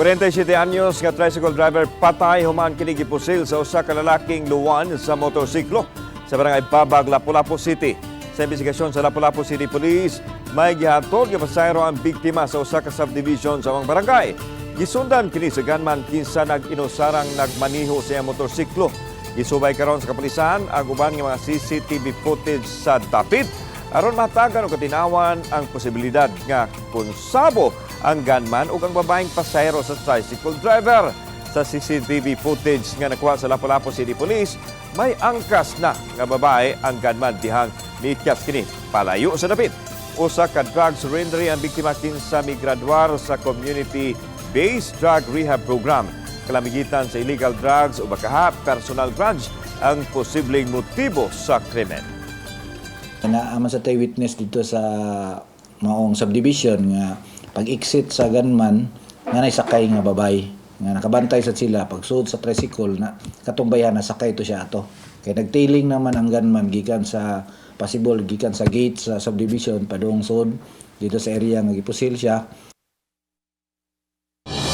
47 anyos nga tricycle driver patay human kini gipusil sa usa ka lalaking luwan sa motorsiklo sa Barangay Babag, Lapu-Lapu City. Sa investigasyon sa Lapu-Lapu City Police, may gihatod nga pasahero ang biktima sa usa ka subdivision sa amang barangay. Gisundan kini sa gunman kinsa nag-inusarang nagmaniho sa iyang motorsiklo. Gisubay karon sa kapulisan ang uban nga mga CCTV footage sa dapit aron matagan og katinawan ang posibilidad nga konsabo ang gunman ug ang babaeng pasahero sa tricycle driver. Sa CCTV footage nga nakuha sa Lapu-Lapu City Police, may angkas na nga babae ang gunman dihang miikyas kini palayo sa dapit. Usa ka drug surrendery ang biktima kinsa migraduar sa community-based drug rehab program. Kalamigitan sa illegal drugs o bakaha personal grudge ang posibleng motibo sa krimen. Naa man sa tay witness dito sa maong subdivision nga pag-exit sa gunman nga nay sakay nga babay nga nakabantay sa sila pagsud sa tricycle na katong bayhan na sakay to siya ato kay nagtailing naman ang gunman gikan sa possible gikan sa gate sa subdivision padung sud dito sa area nga gipusil siya.